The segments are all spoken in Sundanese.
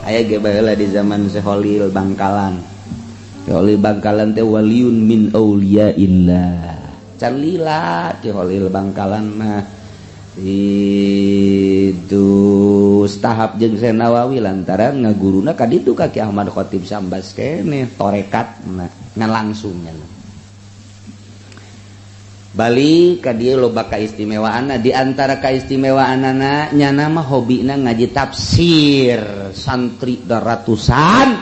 Aya ge baheula di zaman Syekh Khalil Bangkalan. Ki Khalil Bangkalan teh waliyun min auliyaillah. Can lila Ki Khalil Bangkalan mah itu tahap jeung Syekh Nawawi lantaran ngaguruna ka ditu ka Ki Ahmad Khatib Sambas keneh torekat ngan langsungnya. Balik ka dieu loba kaistimewaanna, di antara kaistimewaanana nyana mah hobina ngaji tafsir, santri ratusan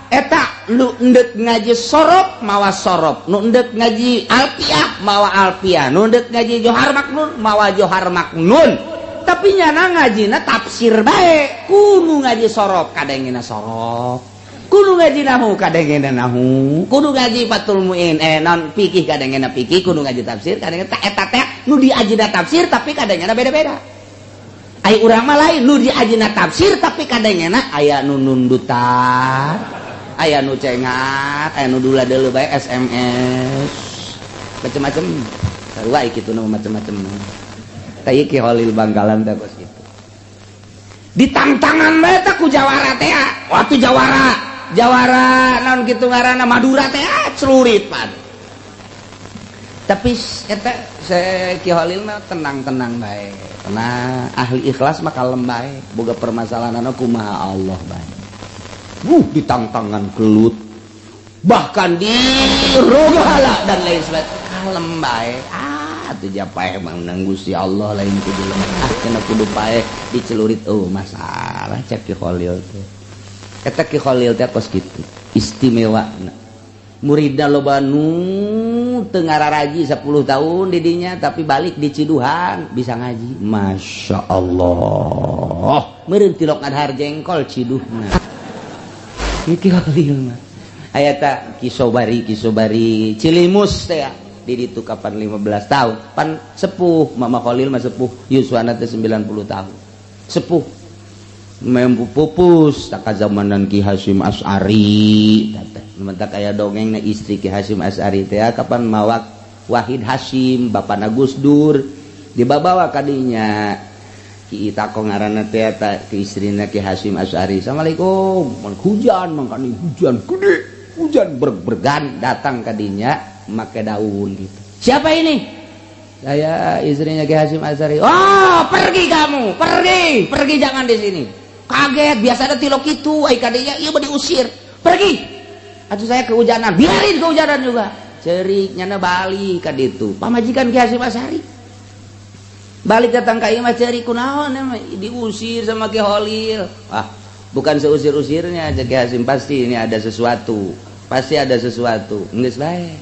eta nu endek ngaji sorop mawa sorop, nu endek ngaji alfiah mawa alfiah, nu endek ngaji Johar Maknun mawa Johar Maknun, tapi nyana ngajina tafsir bae. Kudu ngaji sorop kadengena sorop, kudu ngaji nahu kadengena nahu, kudu ngaji Fathul Muin non fikih kadengena fikih, kudu ngaji tafsir kadengena eta teh nu diajina tafsir tapi kadengena beda-beda. Ai urang mah lain, nu diajina tafsir tapi kadengena aya nu nundutan, aya nu cengat, aya nu dula deuleu bae SMS macem-macem, sarua kitu nu macem-macem. Tah ieu Ki Khalil Bangkalan teh kos kitu. Ditangtangan bae teh ku jawara teh, waktu jawara jawara naon kitu ngaranna Madura teh celurit pan. Tapi eta Ki Khalil mah tenang-tenang bae. Tenang, ahli ikhlas mah kalem bae, boga permasalahanna kumaha Allah bae. Ditangtangan gelut bahkan dirogahala dan lain sebagainya, kalem bae. Ah, teu paeh mah menang Gusti Allah lain kudu lemah. Ah, cenah kudu paeh dicelurit, oh masalah cek Ki Khalil teh. Eta Ki Khalil teh kos kitu istimewa. Muridna loba nu teu ngararaji 10 tahun didinya tapi balik di Ciduhan bisa ngaji. Masya Allah, meureun tilok ngadahar jengkol ciduhna. Ki Khalil mah aya ta Ki Sobari, Ki Sobari Cilimus teh di ditu kapan 15 tahun pan sepuh. Mama Khalil mah sepuh, yuswana teh 90 tahun sepuh mempu pupus tak zamanan Ki Hasyim Asy'ari. Mentak aya dongeng na istri Ki Hasyim Asy'ari teh kapan mawak Wahid Hasyim bapana Gus Dur dibabawa kadinya. Ki Itako ngaranna teh ta ki istrina Ki Hasyim Asy'ari. Assalamualaikum, mun hujan mangkani hujan gede, hujan berg-bergan datang kadinya make daun gitu. Siapa ini? Saya istrinya Ki Hasyim Asy'ari. Oh, pergi kamu, pergi, pergi jangan di sini. Kaget, biasanya tilok itu, ai kadinya ieu mah diusir. Pergi. Atuh saya kehujanan, biarin kehujanan juga. Cerik nyana balik ka ditu. Pamajikan Ki Hasyim Asy'ari. Balik datang ka imah cerik, kunaon diusir sama Ki Khalil. Ah, bukan seusir-usirnya Ki Hasyim, pasti ini ada sesuatu. Pasti ada sesuatu. Geus bae.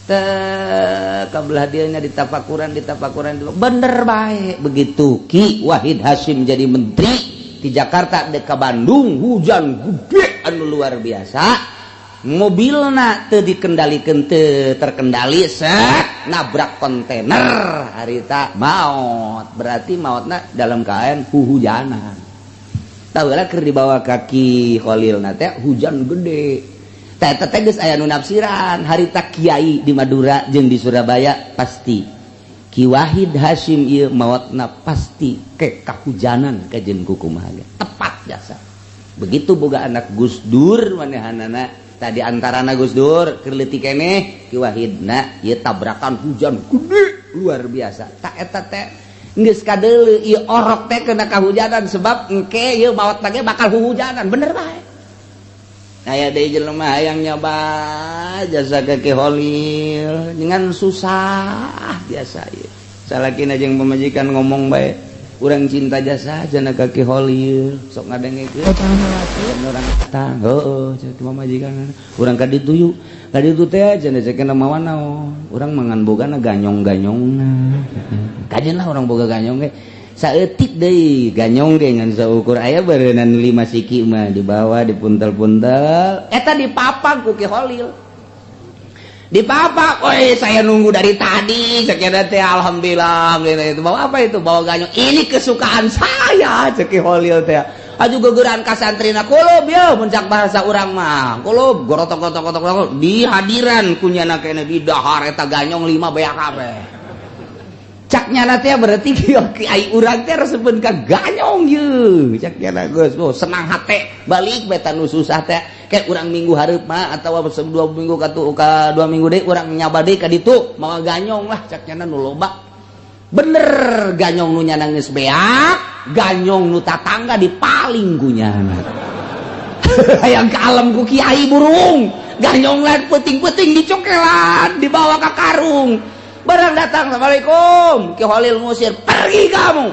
Teh kabelah dieu ditapakuran, ditapakuran, bener bae. Begitu Ki Wahid Hasyim jadi menteri di Jakarta dek ke Bandung, hujan gede anu luar biasa, mobilna teu dikendalikan, teu terkendali, set nabrak kontainer harita maot. Berarti maotna dalam keadaan huhujanan. Tahu lah keur dibawa kaki Khalil na teh hujan gede teh teh geus aya nu nafsiran harita kiai di Madura jeung di Surabaya, pasti Ki Wahid Hasyim ieu maotna pasti ke kahujanan kajen kukumaha ge. Tepat jasa. Begitu boga anak Gus Dur manehanana tadi antarana Gus Dur keur leutik keneh Ki Wahidna ieu tabrakan hujan gede luar biasa. Tak eta teh geus kadeuleu ieu orok teh kena kahujanan sebab engke ieu maot ge bakal huhujanan, bener bae. Aya deui jelema hayang nyoba jasa ka Ki Khalil dengan susah biasa ieu. Salakina jeung pamajikan ngomong bae, urang cinta jasa jana ka Ki Khalil, sok ngadengekeun urang datang, heueuh cek pamajikan urang ka ditu yuk. Ka ditu teh cenah cek mawa naon? Urang mangan bogana ganyong-ganyongna. Kajen lah urang boga ganyong ge. Saeutik deui ganyong ge ngan saukur aya beureunan 5 siki mah dibawa dipuntel-puntel eta dipapag ku Ki Khalil. Dipapak, oi saya nunggu dari tadi cek teh, alhamdulillah itu bawa apa itu, bawa ganyong, ini kesukaan saya cek Ki Khalil teh. Aju gegeran ka santrina kulub ye mun cak bahasa urang mah kulub gorotok-gotok-gotok di hadiran kunyana kene di dahar eta ganyong 5 beak kabeh. Cak nyana teh berarti kiai urang teh resepeun ka ganyong ye. Cak nyana geus, oh, senang hate balik beta nu susah teh kayak urang minggu hareup mah atawa 2 minggu ka 2 minggu deui urang nyaba deui ka ditu mawa ganyong lah, cak nyana, nu loba. Bener, ganyong nu nyana geus beak, ganyong nu tatangga dipaling ku nyana. Hayang kalem ku kiai burung ganyong lain, peuting-peuting dicokelan, dibawa ke karung. Barang datang, "Assalamualaikum," Ki Holil ngusir, "Pergi kamu,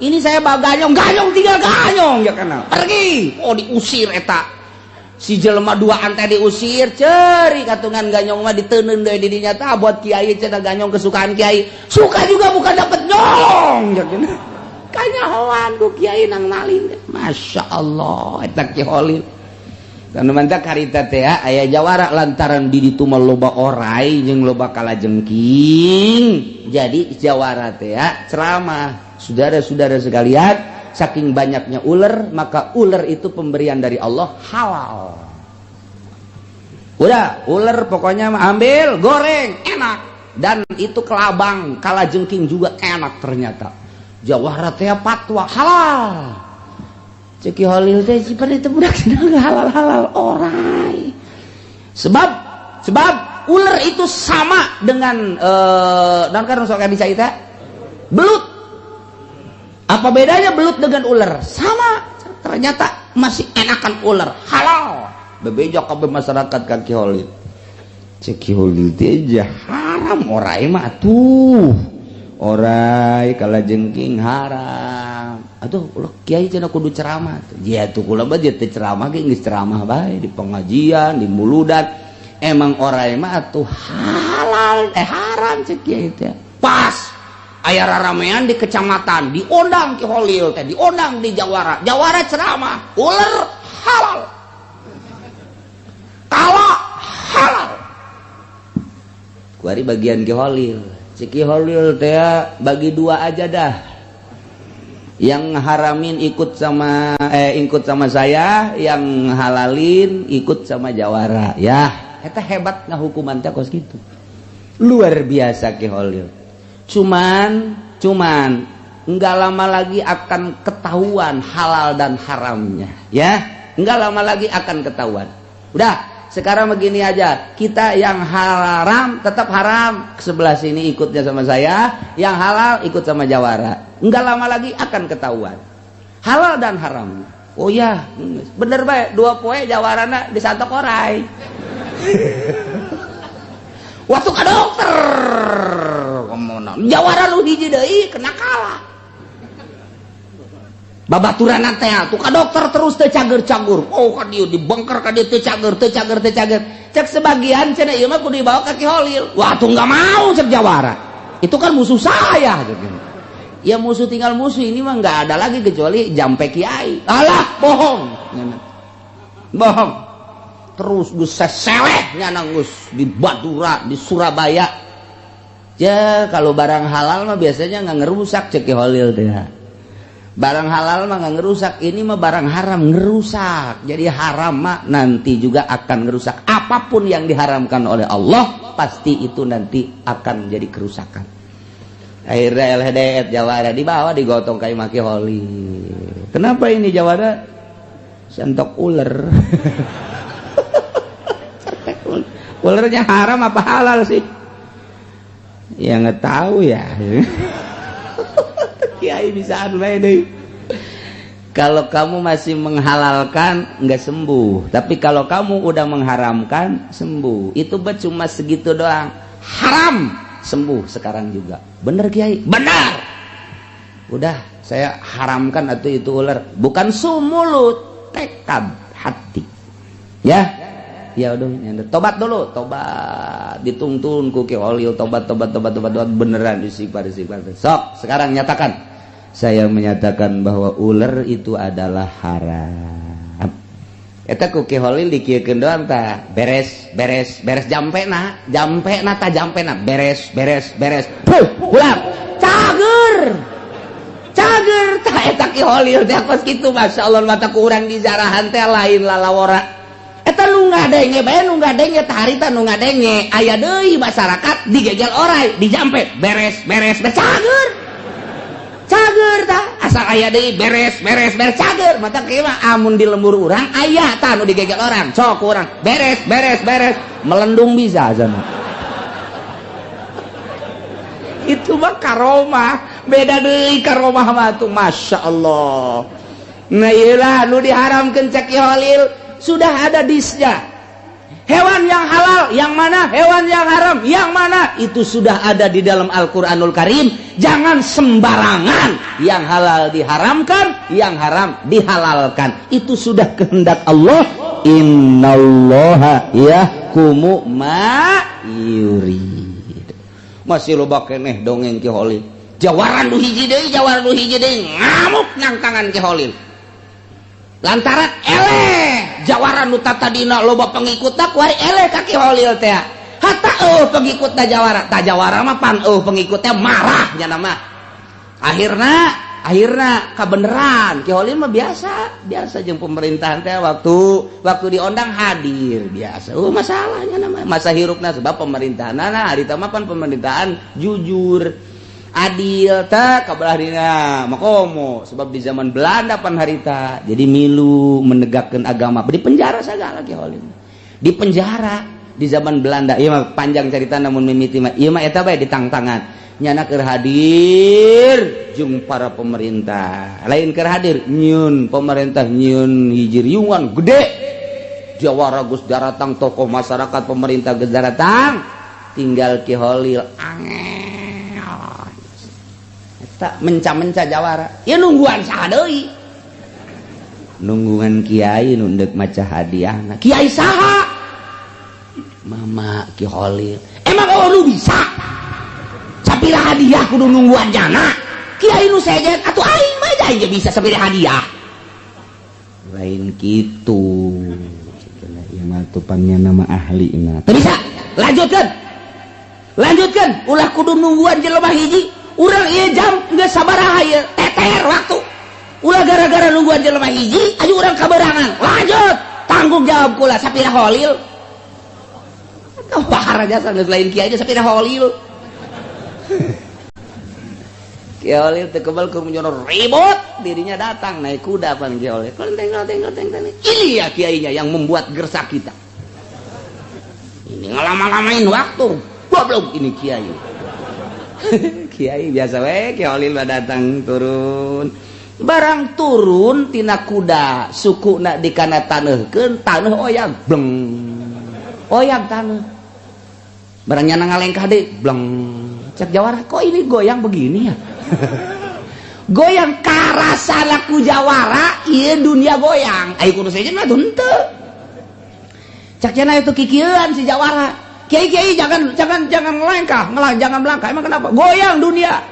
ini saya bawa ganyong, ganyong tinggal ganyong ya kenal, pergi." Oh, diusir eta si jelema dua ante diusir. Ceri katungan ganyong mah diteundeun deui di dinya tah buat kiai cenah, ganyong kesukaan kiai. Suka juga bukan dapet nyolong ya kenal, kanyahoan ku kiai nang maling. Masya Allah, eta Ki Holil. Karena mantak harita teh aya jawara lantaran di ditu mah loba orai jeung loba kalajengking. Jadi jawara teh ceramah, "Saudara-saudara sekalian, saking banyaknya ular, maka ular itu pemberian dari Allah, halal. Udah, ular pokoknya mah ambil, goreng, enak. Dan itu kelabang, kalajengking juga enak ternyata." Jawara teh fatwa halal. Cek Ki Holil teh sifat itu budak sedang halal-halal orai. Sebab sebab ular itu sama dengan dan kan sok bisa kita belut. Apa bedanya belut dengan ular? Sama. Ternyata masih enakan ular, halal. Bebeja kabeh masyarakat ka Ki Holil. Cek Ki Holil teh haram orai mah tuh. Orai kalajengking haram. Atuh ulah kiai cenah kudu ceramah. Ya tuh kula mah teu ceramah ge geus ceramah bae di pengajian, di muludan. Emang orai mah atuh halal eh haram, cek kiai teh. Pas aya raramean di kecamatan, diundang Ki Holil teh, diundang di Jawara. Jawara ceramah, ular halal. Kala halal. Kuari bagian Ki Holil. Cek Ki Holil teh bagi dua aja dah, yang haramin ikut sama saya, yang halalin ikut sama jawara ya. Eta hebat ngahukuman teh kos gitu, luar biasa Ki Holil. Cuman cuman nggak lama lagi akan ketahuan halal dan haramnya ya, nggak lama lagi akan ketahuan. Udah, sekarang begini aja, kita yang haram tetap haram, sebelah sini ikutnya sama saya, yang halal ikut sama jawara. Nggak lama lagi akan ketahuan halal dan haram. Oh ya, bener baik, 2 poe jawarana disantok orai. Waktu ke dokter, jawara lu hiji deui kena kalah. Babaturan teh tuh ka dokter terus teu cager-cager. Oh, ka dieu dibengker, ka dieu teu cager, teu cager, teu cager. Cek sebagian cenah ieu mah kudu dibawa ka Ki Holil. Wah, tuh enggak mau cek jawara. Itu kan musuh saya gitu. Ya musuh tinggal musuh, ini mah nggak ada lagi kecuali jampe kiai. Alah, bohong. Bohong. Terus geus seseleh nyana geus di Badura, di Surabaya. Ya, kalau barang halal mah biasanya nggak ngerusak, cek Ki Holil teh. Barang halal mah nggak ngerusak, ini mah barang haram ngerusak. Jadi haram mah nanti juga akan ngerusak. Apapun yang diharamkan oleh Allah pasti itu nanti akan menjadi kerusakan. Akhirnya LHDT jawara dibawa, digotong kayak maki Holi. Kenapa ini jawara? Sentok ular. Ularnya haram apa halal sih? Ya nggak tahu ya. Kiai bisa deh. Kalau kamu masih menghalalkan nggak sembuh, tapi kalau kamu udah mengharamkan sembuh. Itu cuma segitu doang. Haram sembuh sekarang juga. Bener kiai? Benar. Udah saya haramkan atau itu ular. Bukan sumulut, tekad hati. Ya, ya udah tobat dulu, tobat dituntun ku Ki Holil, tobat, tobat, tobat, tobat, tobat, beneran istighfar, istighfar. Sok sekarang nyatakan, saya menyatakan bahwa ular itu adalah haram. Eta ku Ki Holil dikieukeun doang tah, beres, beres, beres, jampena, jampena tah, jampena, beres, beres, beres. Puh, pulang. Cager. Cager tah eta Ki Holil teh kos kitu, masyaallah, mata ku urang di jarahan teh lain lalawora. Eta nu ngadenge bae, nu ngadenge tah harita, nu ngadenge aya deui masyarakat digegel orai, dijampe, beres beres beres, cager cager tah. Asal aya deui, beres beres beres, cager. Mata kieu mah amun di lembur urang aya tah nu digegel orang, sok urang beres beres beres, melendung bisa sana. Itu mah karomah, beda deui karomah mah tuh, Masya Allah. Nah, iyalah nu diharamkeun cek Ki Holil sudah ada disnya, hewan yang halal yang mana, hewan yang haram yang mana, itu sudah ada di dalam Al-Quranul Karim. Jangan sembarangan, yang halal diharamkan, yang haram dihalalkan. Itu sudah kehendak Allah. Innallaha yahkumu ma yurid. Masih loba keneh dongeng Ki Holil. Jawara nu hiji deui, jawara nu hiji deui ngamuk nangtangan Ki Holil lantaran eleh. Jawara nu tadina loba pengikutna, kuari eleh ka Ki Holil teh, hatta euweuh pengikutna jawara. Tah, jawara mah pan euweuh pengikutnya, marah nya mah. Akhirna akhirna kabeneran Ki Holil mah biasa biasa jeung pemerintahan teh. Waktu waktu diondang hadir biasa. Oh, masalahnya nama masa hirupna, sebab pemerintahan, nah, harita mah pan pemerintahan jujur adil tak kabelah dina makomo, sebab di zaman Belanda pan harita jadi milu menegakkan agama, di penjara segala. Ki Holil di penjara di zaman Belanda. Ieu mah panjang cerita, namun mimiti mah ieu mah eta bae ditangtangan nyana keur hadir jeung para pemerintah. Lain keur hadir, nyieun pemerintah nyieun hiji riungan gede, jawara geus daratang, tokoh masyarakat, pemerintah geus daratang, tinggal Ki Holil angel tak menca-menca jawara ya. Nungguan saha deui? Nungguan kiai nu deuk maca hadiah. Kiai saha? Mama Ki Holil. Emang oh lu bisa sapira hadiah kudu nungguan jana kiai nu sejen? Atuh aing mah aja bisa sapira hadiah. Lain kitu ieu mah, tupannya nama ahli na. Teu bisa, lanjutkan, lanjutkan, ulah kudu nungguan jelema hiji. Urang ieu jam geus sabaraha ieu, teter waktu. Ulah gara-gara nungguan jelema hiji aja urang kaberangan. Lanjut, tanggung jawab kula sapira Holil. Bahar aja geus lain kiai aja, sapira Holil. Kiai Holil teu kebal keur ribut, dirinya datang naik kuda pan Kiai Holil. Tengok tengok tengok tengok, ini ya kiainya yang membuat gersak kita ini, ngelama-lamain waktu, goblok ini kiai. Kiai biasa we. Kiai Holil datang, turun. Barang turun tina kuda, suku nak dikana taneuhkeun, taneuh oyag, bleng, oyag taneuh. Barang nyana ngalengkah deui, bleng. Cek jawara, "Kok ini goyang begini ya?" Goyang karasana ku jawara ieu dunia goyang. Ayo kudu sejen mah henteu. Cek cenah itu kikieuan si jawara, "Kiai, kiai, jangan jangan jangan ngelengkah, ngelah, jangan melangkah." "Emang kenapa?" "Goyang dunia."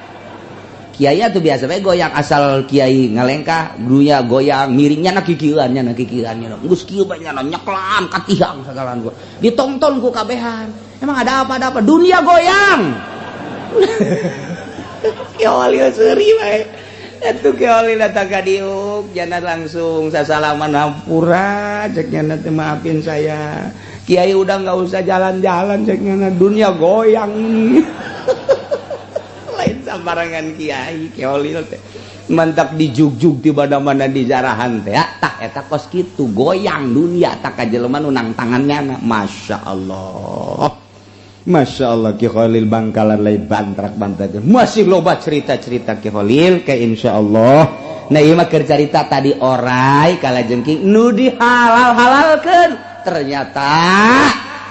Kiai tuh biasa bae goyang, asal kiai ngalengkah dunia goyang miringnya. Na kikieuan nya, na kikieuan nya, geus kieu bae nya, nyeklan ka tiang sagalan gua, ditonton ku kabehan. "Emang ada apa? Ada apa?" "Dunia goyang." Kiai Holil seuri bae. Itu Kiai Holil datang ka diuk jana, langsung sasalaman, "Hampura," cek nyana teh, "maafin saya, Kiai, udah nggak usah jalan-jalan," cek nyana, "dunia goyang ini." Lain sambarangan kiai Kiai Holil teh, mantap dijugjug di mana-mana di jarahan teh ya. Tah, eta kos kitu goyang dunia tak ka jelema nu nangtangannya. Masya Allah, Masya Allah, Ki Khalil Bangkalan lain bantrak bantrak. Masih loba cerita-cerita Ki Khalil ke, insya Allah. Nah, ieu mah keur carita tadi orai kalajengking nu dihalal-halalkeun, ternyata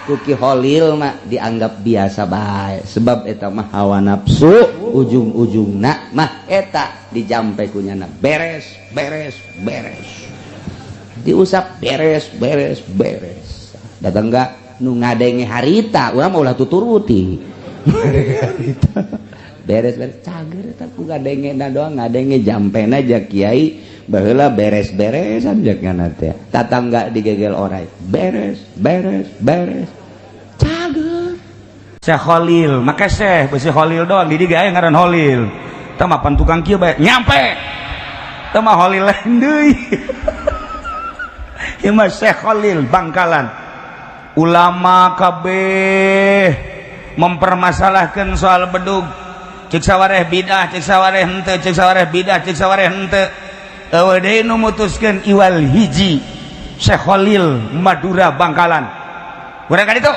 ku Ki Khalil mah dianggap biasa bae, sebab eta mah hawa nafsu, ujung-ujungna mah eta dijampe ku nyana beres beres beres, diusap beres beres beres. Datang enggak nu ngadenge harita, urang mah ulah tuturuti, beres beres cager. Eta ku ngadenge na doang, ngadenge jampena aja kiai baheula beres-beresan jangan teh, tatangga digegel orai, beres beres beres, cager. Syekh Khalil, make Syekh, besi Khalil doang di dieu aya ngaran Khalil. Tah mah pan tukang kieu bae nyampe. Tah mah Khalil lain deui. Ieu mah Syekh Khalil Bangkalan, ulama kabeh mempermasalahkan soal bedug. Cek sawareh bid'ah, cek sawareh henteu, cek sawareh bid'ah, cek sawareh henteu. Euweuh deui nu mutuskeun iwal hiji, Syekh Khalil Madura Bangkalan. Urang ka ditu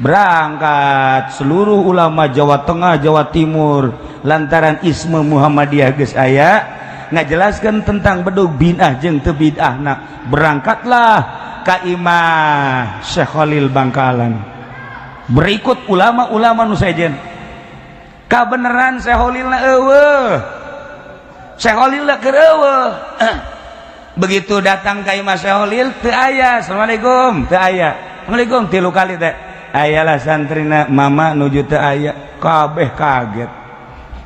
berangkat seluruh ulama Jawa Tengah, Jawa Timur, lantaran isme Muhammadiyah geus aya ngajelaskan tentang bedug bid'ah jeung teu bid'ah. Nah, berangkatlah ka imah Syekh Khalil Bangkalan berikut ulama-ulama nu sejen. Kabeneran Syekh Khalilna euweuh, Syekh Khalilna keur euweuh. Begitu datang ka imah Syekh Khalil, teu aya. "Assalamualaikum," teu aya. "Assalamualaikum," tilu kali teh ayalah santrina. "Mama, nuju teu aya." Kabeh kaget.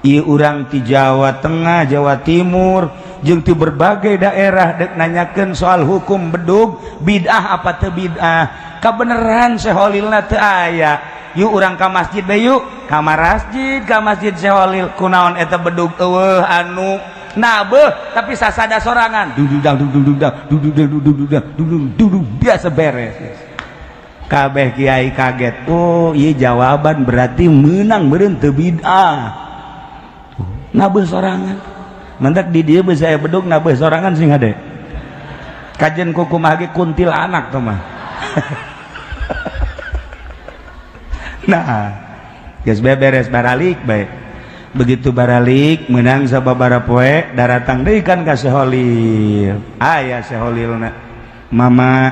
Ieu urang ti Jawa Tengah, Jawa Timur, jeung ti berbagai daerah dek nanyakeun soal hukum bedug bid'ah apa teu bid'ah. Kabeneran Syekh Khalilna teu aya. Yuk, urang ka masjid bae, yuk ka masjid, ka masjid Syekh Khalil. Kunaon eta bedug euweuh anu nabeuh, tapi sasada sorangan, duduk duduk duduk duduk duduk duduk duduk duduk, biasa beres. Kabeh kiai kaget. Oh iya, jawaban berarti menang meureun teu bid'ah, nabeuh sorangan. Mantak di dieu bisa aya bedug nabeuh sorangan sing hade kajen kukumaha ge kuntilanak tuh mah. Nah, geus beres, baralik bae. Begitu baralik menang sababaraha poe, daratang deui kan ka Syekh Khalil. Aya Syekh Khalilna. "Mama,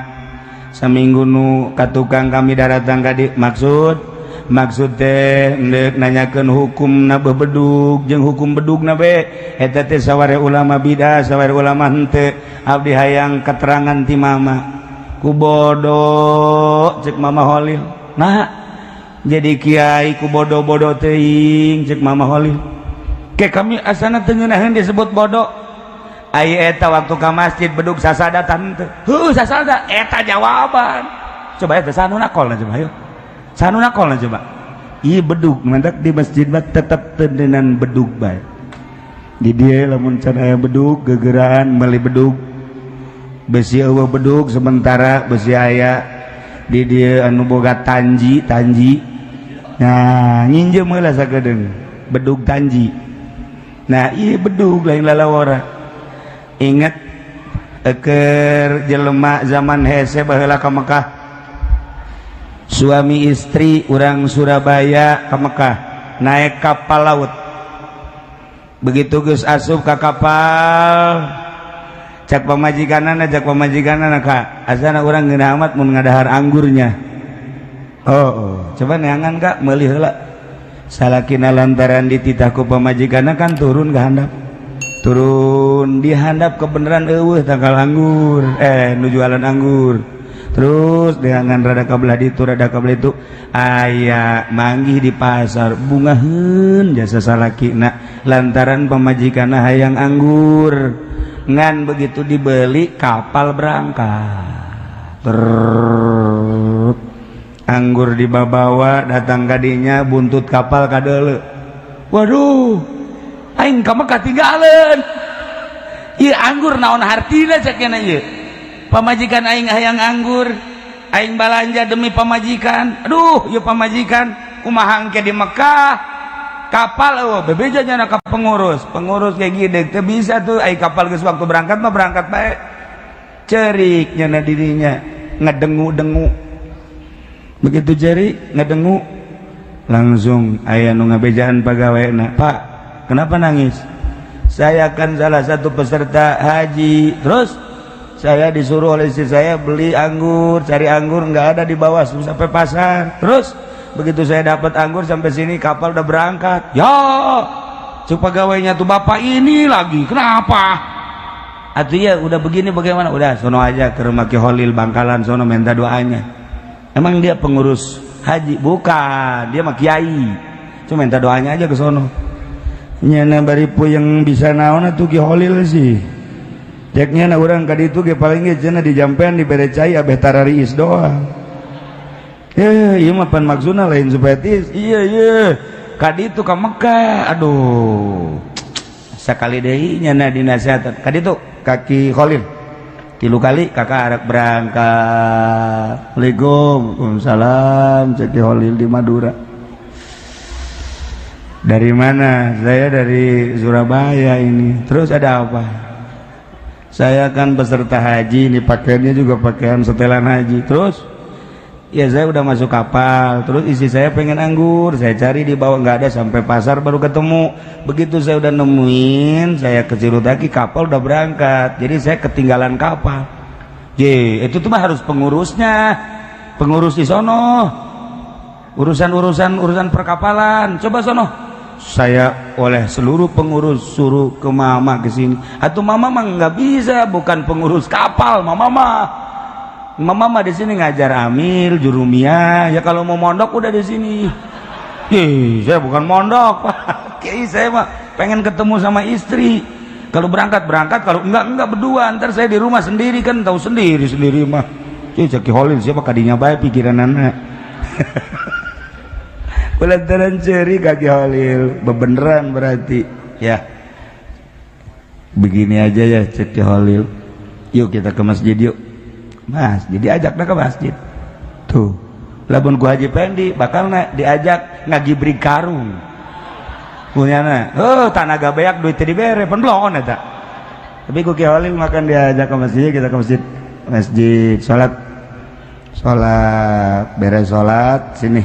saminggu nu ka tukang kami daratang ka dieu, maksud maksud teh ndek nanyakeun hukum na bedug jeung hukum bedug na be eta teh saware ulama bidah, saware ulama henteu. Abdi hayang keterangan ti mama." "Ku bodoh," cek Mama Khalil. "Nah, jadi kiai ku bodoh-bodoh teuing," cek Mama Khalil. Ke kami asana teu ngeunaheun disebut bodoh. Ai eta waktu ka masjid bedug sasada teu? Heuh, sasada. Eta jawaban. Coba eta sanu nakol, coba ayo. Sanu nakol, coba. Ieu bedug mantak di masjid mah tetep tendenan bedug bae. Di dieu lamun can aya bedug, gegeraan meuli bedug. Besi euweuh bedug sementara, besi aya di dieu anu boga tanji tanji. Nah, nginjem heula sakedeung bedug tanji. Nah, ieu bedug lain lalawara. Ingat eker jelema zaman hese baheula ka Mekah, suami istri orang Surabaya ke Mekah naik kapal laut. Begitu geus asup ka kapal, cak pamajikanana, cak pamajikanana ka asana urang ngeunah amat mun ngadahar anggurnya. Oh, coba neangan kak, meuli heula. Salakina lantaran dititah ku pamajikanna kan turun ke handap, turun di handap, kebenaran euweuh tangkal anggur, nu jualan anggur. Terus dengan rada kabelah itu, rada kabelah itu, aya manggih di pasar. Bungaheun jasa salakina lantaran pamajikanna hayang anggur. Ngan begitu dibeli, kapal berangkat. Trrrr. Anggur dibawa datang kadinya, buntut kapal kadeuleu. "Waduh, aing ka Mekah tinggalan ieu anggur, naon hartina?" cek nya. "Ieu pamajikan aing hayang anggur, aing balanja demi pamajikan. Aduh, ieu pamajikan kumaha engke di Mekah?" Kapal eueuh, bebeja nya ka pengurus. Pengurus kayak gini teu bisa tuh, ai kapal geus waktu berangkat mah berangkat bae. Cerik nyana dirinya, ngedengu-dengu. Begitu cerik ngedengu, langsung aya nu ngabejaan pegawai. "Pak, kenapa nangis?" "Saya kan salah satu peserta haji. Terus saya disuruh oleh istri saya beli anggur, cari anggur nggak ada di bawah sampai pasar. Terus begitu saya dapat anggur, sampai sini kapal udah berangkat." "Ya," cek pegawainya tuh, "bapak ini lagi kenapa atuh ya? Udah begini bagaimana? Udah sono aja ke rumah Ki Holil Bangkalan sono, minta doanya." "Emang dia pengurus haji?" "Bukan, dia mah kiai, cuma minta doanya aja ke sono." Nyana bari yang bisa naon atuh Ki Holil sih. Ceknya na urang ka ditu ge paling ge cenah dijampean, dibere cai, abeh tarariis doang. Eh, ieu mah pan maksudna lain supaya tiis. Iya iya. Ka ditu ka Mekah. Aduh. Sakali deui nyana dinasehatan. Ka ditu ka Ki Khalil. Ki Tilu kali kakak arek berangkat. Assalamualaikum. Waalaikumsalam. Cek Ki Holil di Madura. Dari mana? Saya dari Surabaya ini. Terus ada apa? Saya kan peserta haji, ini pakaiannya juga pakaian setelan haji. Terus? Ya, saya udah masuk kapal. Terus istri saya pengen anggur, saya cari di bawah nggak ada, sampai pasar baru ketemu. Begitu saya udah nemuin, saya ke lagi, kapal udah berangkat. Jadi saya ketinggalan kapal. J, itu tuh mah harus pengurusnya. Pengurus di sono. Urusan-urusan urusan perkapalan. Coba sono, saya oleh seluruh pengurus suruh ke mama ke sini. Atau mama mah nggak bisa, bukan pengurus kapal mama mah. Mama mah di sini ngajar amil jurumiyah ya. Kalau mau mondok udah di sini. Ih, saya bukan mondok, Pak Kiai, saya mah pengen ketemu sama istri. Kalau berangkat berangkat, kalau enggak enggak, berdua. Ntar saya di rumah sendiri kan, tahu sendiri sendiri mah. Ih, Ki Holil siapa kadinya baik pikiran anak. Kulantaran ceri kaki Holil bebeneran berarti ya. Begini aja ya, cek Holil, yuk kita ke masjid yuk. Mas, jadi ajak ke masjid tuh. Lamun ku Haji Pendi bakal na diajak ngagibri karung punyana. Oh, tanaga beak, duit dibere penblongon eta. Tapi ku Ki Holil makan diajak ke masjid. Kita ke masjid, masjid, salat, salat, beres salat, sini,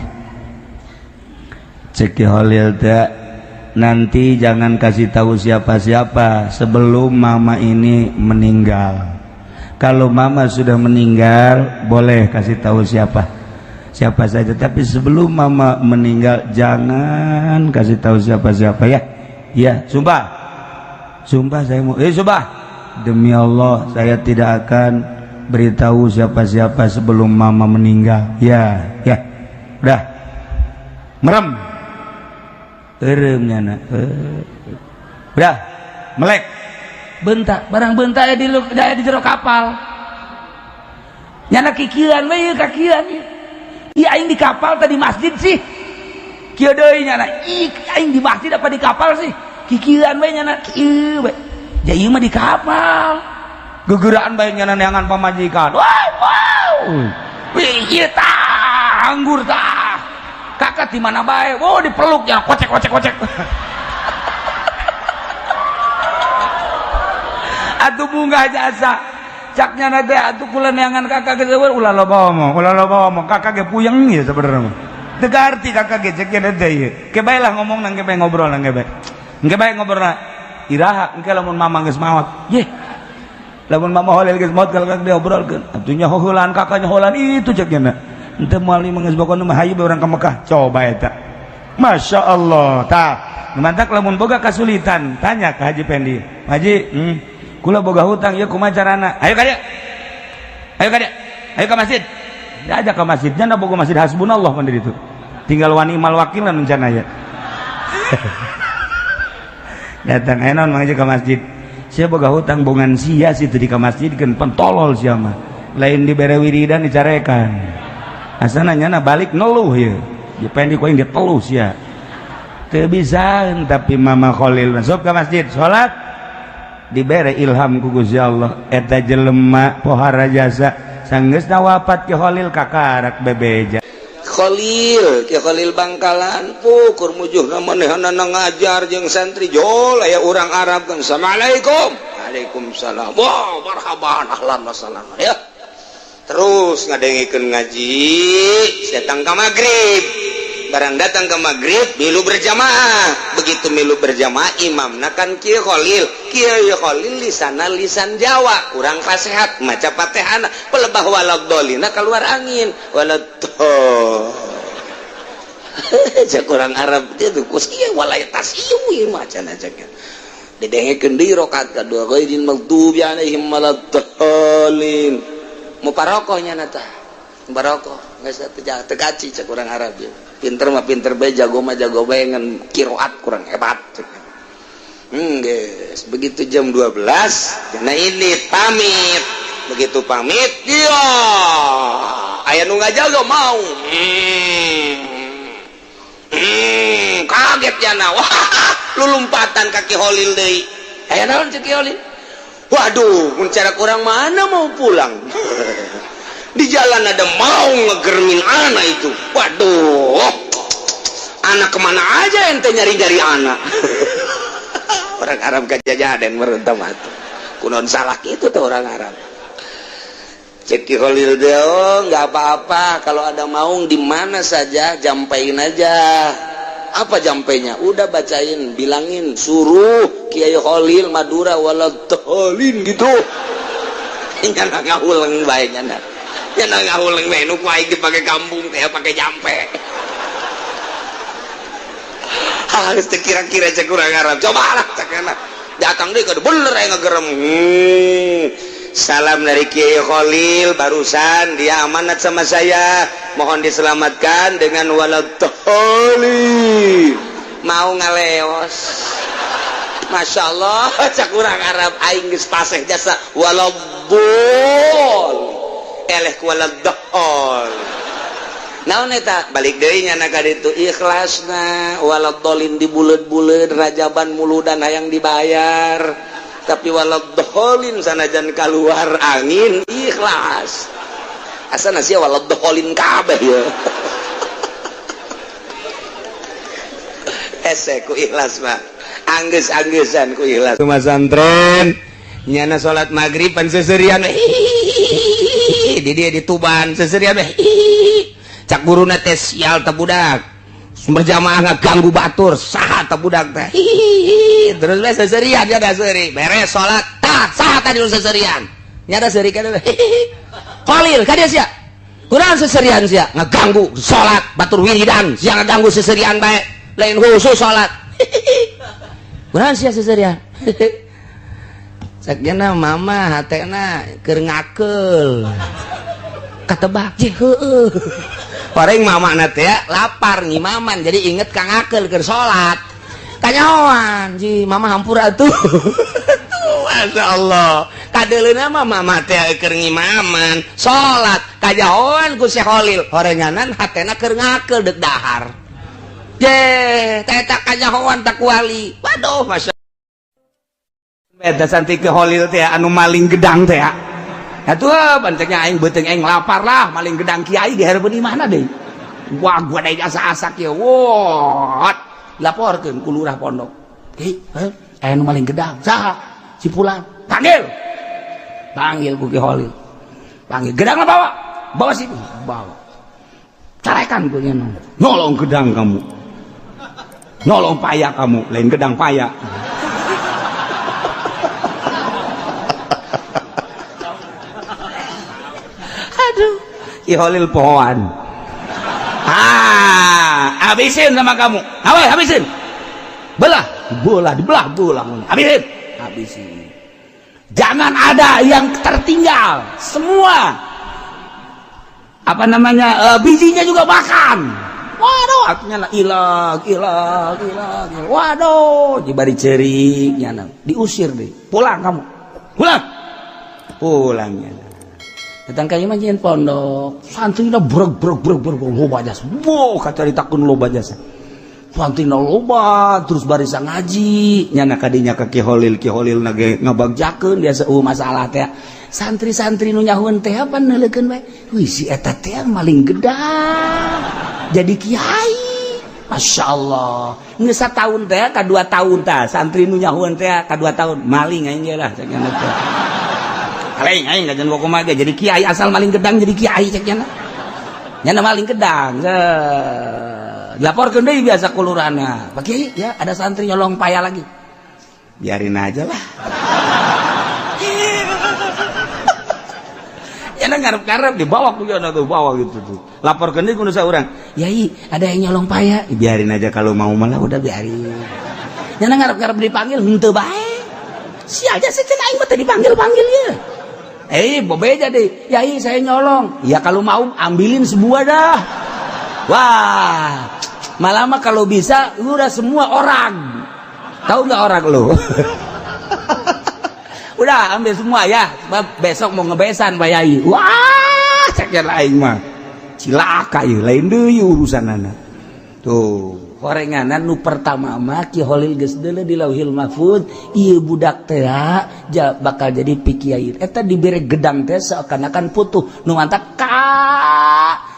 cek Ki Holil teh, nanti jangan kasih tahu siapa-siapa sebelum mama ini meninggal. Kalau mama sudah meninggal, boleh kasih tahu siapa siapa saja, tapi sebelum mama meninggal jangan kasih tahu siapa-siapa ya. Ya, sumpah, sumpah saya mau, eh, sumpah demi Allah saya tidak akan beritahu siapa-siapa sebelum mama meninggal ya. Ya udah, merem. Eureum nyana. Udah melek. Bentak barang bentak ya di jero kapal nyana kikieuan we ieu, kakieuan ieu. Ieu aing di kapal tadi masjid sih? Kieu deui nyana, ih, aing di masjid apa di kapal sih? Kikieuan we nyana, kieu we. Ja ieu mah di kapal. Gegeraan bae nyana neangan pamajikan. Wow wow, wih, ieu tah anggur tah, kakak di mana bae. Oh, dipeluk ya, kocek kocek kocek. Atuh bunga jasa caknya nanti atuh kula neangan kakak ge, ulah loba omong, ulah loba omong. Kakak ge puyeng ya sebenarnya mah. Teu garti kakak ge ceknya nanti ieu. Ke bae lah ngomong nang, ke bae ngobrol nang, ke bae engke bae ngobrol. Iraha engke lamun mama geus maot? Ye, lamun mama Holil geus maot, kalau kakak diobrolkeun atuh nya heulaan kakaknya heulaan itu ceknya na. Ente moal mah geus pokona mah hayu urang ka Mekah. Coba eta. Masya Allah. Tah, mantak lamun boga kasulitan tanya ke Haji Pendi. Haji, kula boga hutang ya, kumaha carana? Ayo ka dieu, ayo ka dieu, ayo ke masjid. Diajak ke masjidnya, nda boga masjid hasbunallah pan itu tinggal wani mal wakil rencana ya. Datang, ayo naon, mangga ke masjid. Sia boga hutang bongan sia situ di ke masjid kan pentolol sia mah. Lain dibere wiridan, dicarekan. Asana nyana balik ngeluh ya. Di pendi ku aing diteluh sia. Teu bisa. Tapi Mama Khalil masuk ke masjid, salat, dibere ilham ku Gusti Allah. Eta jelema pohara jasa, sanggeusna wafat Ki Khalil kakarak bebeja. Khalil, Ki Khalil Bangkalan pukur mujuhna manehna ngajar jeung santri jol aya urang Arab kan. Assalamualaikum. Waalaikumsalam. Wah, marhaban, ahlan wa sahlan ya. Terus ngadengikeun ngaji datang ke maghrib. Barang datang ke maghrib milu berjamaah. Begitu milu berjamaah, imamna kan Ki Khalil. Ki Khalil lisana lisan Jawa, kurang fasehat maca Fatihana pelebah waladolina, keluar angin waladol. Cek orang Arab itu kus ieu walaitas ieu ieu macana cek. Didengekeun deui rakaat kadua, ghairil maghdubi alaihim waladdallin. Mau parokohnya nata parokoh geus teu teu kaci. Cek orang Arab ieu, pinter mah pinter bae, jago mah jago bae, ngan qiraat kurang hebat cek. Guys, begitu jam 12 jana ini pamit. Begitu pamit, dia aya nu ngajaga mau. Kaget jana. Wah, lu lompatan kaki Holil deui. Aya naon, cek Holil? Waduh, mun cara kurang mana mau pulang. Di jalan ada mau ngegermin anak itu. Waduh, anak kemana aja ente nyari-nyari anak. Orang Arab kajajaden merentam atuh. Kunon salah gitu tuh orang Arab. Cek Ki Khalil deh, oh nggak apa-apa kalau ada maung di mana saja jampain aja. Apa jampainya? Udah bacain, bilangin, suruh Kiai Khalil Madura waladhalin gitu. Nyana ngahuleng bae nyana. Nyana ngahuleng bae nu ku aing dipake kampung teh pake jampe. Harus kira-kira cek urang Arab. Coba lah cek enak. Datang deh kudu bener aya ngegerem. Salam dari Kiai Khalil, barusan dia amanat sama saya, mohon diselamatkan dengan waladhalin. Mau ngaleos. Masya Allah, cak urang Arab aing geus paseh jasa waladhol. Eleh ku waladhol. Naon eta? Balik deui nya ka ditu ikhlasna waladhalin dibuleud-buleud rajaban muludan hayang dibayar. Tapi waladhalin sanajan keluar angin ikhlas. Asana sia waladhalin kabeh ya. Ese ku ikhlas mah. Anggeus-anggesan ku ikhlas. Masantren nyana salat maghrib pan seserian di dia di Tuban seserian cak guruna teh sial teh budak. Berjamaah ngaganggu batur saha teh budak teh. Terus we seserian nya da seuri. Beres salat tah saha tadi nu seserian. Nya da seuri ka Khalil ka dieu sia. Kurang seserian sia ngaganggu salat batur wiridan sia ngaganggu seserian bae. Lain khusus salat. Kurang sia seserian. Sakjana mama hatena keur ngakeul. Katebak je heueuh. Orang mama na teh lapar ngimaman jadi inget kang ngakeul keur salat. Kanyahoan ji mama hampura atuh. Masya Allah. Kadeuleuna mah mama teh keur ngimaman salat kajahoan ku Syekh Khalil horenganan hatena keur ngakeul deuk dahar. Je teh tak kanyahoan tak wali. Waduh masya Eta santi ke Khalil teh anu maling gedang teh. Atuh banteknya aing beuteung aing lapar lah maling gedang kiai di hareupeun imahna deui. Wah gua deui asa-asak ieu. Wah, laporkeun ku lurah pondok. Ki, aya nu maling gedang. Saha? Si pulang. Panggil. Panggil ku Ki Khalil. Panggil gedangna bawa. Bawa sini. Bawa. Carekan ku nya. Nolong gedang kamu. Nolong paya kamu, lain gedang paya. Aduh, Ki Khalil pohoan. Ah, habisin sama kamu. Awas, habisin. Belah, bola, dibelah, bola. Habisin, habisin. Jangan ada yang tertinggal. Semua. Apa namanya? Bijinya juga makan. Waduh, artinya lah ilang, ilang, ilang. Waduh, dibari cerik, nyana. Diusir deh. Pulang kamu. Pulang. Pulangnya. Datang ka imah jeung pondok, santrina breg breg breg breg loba jasa. Wow, kata ditakun loba jasa. Santrina loba terus barisa ngaji, nyana kadinya ka Ki Khalil, Ki Khalil na ge ngabagjakeun biasa masalah teh. Santri-santri nu nyahueun teh apa neuleukeun bae. Wih, si eta teh maling gedang. Jadi kiai. Masya Allah. Geus sataun teh ka 2 tahun tah santri nu nyahueun teh ka 2 tahun maling aing ge lah cek nyana teh. Aing aing kajian kumaha ge jadi kiai asal maling gedang jadi kiai cek nyana. Nyana maling gedang. Dilaporkeun deui biasa ku lurahna. Pak Kiai, ya ada santri nyolong paya lagi. Biarin aja lah. Nyana ngarep-ngarep dibawa ku nyana tuh bawa gitu tuh. Laporkeun deui ku nu saurang. Yai, ada yang nyolong paya. Biarin aja kalau mau malah udah biarin. Nyana ngarep-ngarep dipanggil henteu bae. Sial aja sih aing mah teu dipanggil-panggil ya. Bebeja deh. Yai, saya nyolong. Ya kalau mau ambilin sebuah dah. Wah, malah mah kalau bisa lu udah semua orang. Tahu nggak orang lu? Udah ambil semua ya. Sebab besok mau ngebesan Pak Yai. Wah, cek aing mah. Cilaka ieu, lain deui urusanana. Tuh. Horenganan nu pertama mah Ki Holil geus deuleu di Lauhil Mahfud, ieu budak teh bakal jadi pikiai. Eta dibere gedang teh seakan-akan putuh nu mantak ka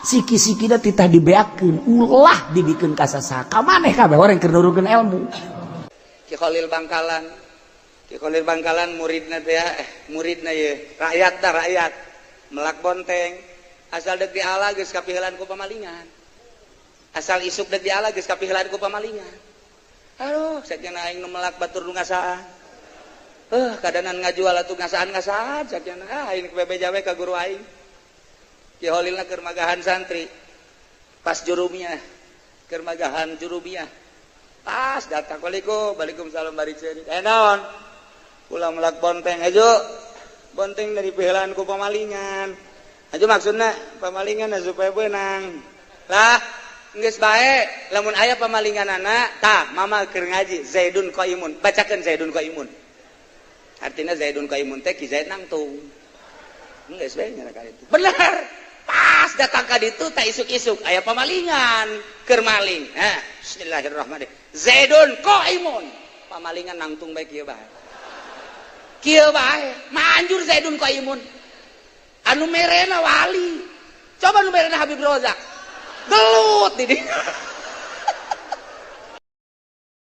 siki-sikina titah dibeakeun, ulah dibikeun ka sasaha. Ka maneh kabeh orang keur nurunkeun ilmu. Ki Khalil Bangkalan, Ki Khalil Bangkalan muridna teh, muridna ye rakyat dah, rakyat melak bonteng, asal dek diala geus kapiheulaan ku pamalingan, asal isuk dek diala geus kapiheulaan ku pamalingan. Aduh, sakieu aing nu melak batur nu ngasaan, kadanan ngajual atuh ngasaan-ngasaan sakieu. Ah, aing bebeja we ka guru aing. Ki Khalilna keur magahan santri pas jurumiyah, keur magahan jurumiyah, pas datang, "Waalaikum." "Waalaikumsalam." Bari ceurik, "Eh, naon?" "Kula melak bonteng aja, bonteng dari piheulaan ku pamalingan aja." Maksudna pamalingan supaya benang lah. "Geus bae, lamun aya pamalingan anak tah mama keur ngaji Zaidun qaimun, bacakeun Zaidun qaimun." Artinya Zaidun qaimun teh Ki Zaid nangtung. Geus bae nya itu bener. Pas datang ka ditu tak isuk-isuk aya pamalingan keur maling. Nah, "Bismillahirrahmanirrahim, Zaidun qaimun." Pamalingan nangtung bae kieu bae, kieu bae, manjur Zaidun qaimun. Anu merena wali, coba nu merena Habib Rozak, gelut di dinya.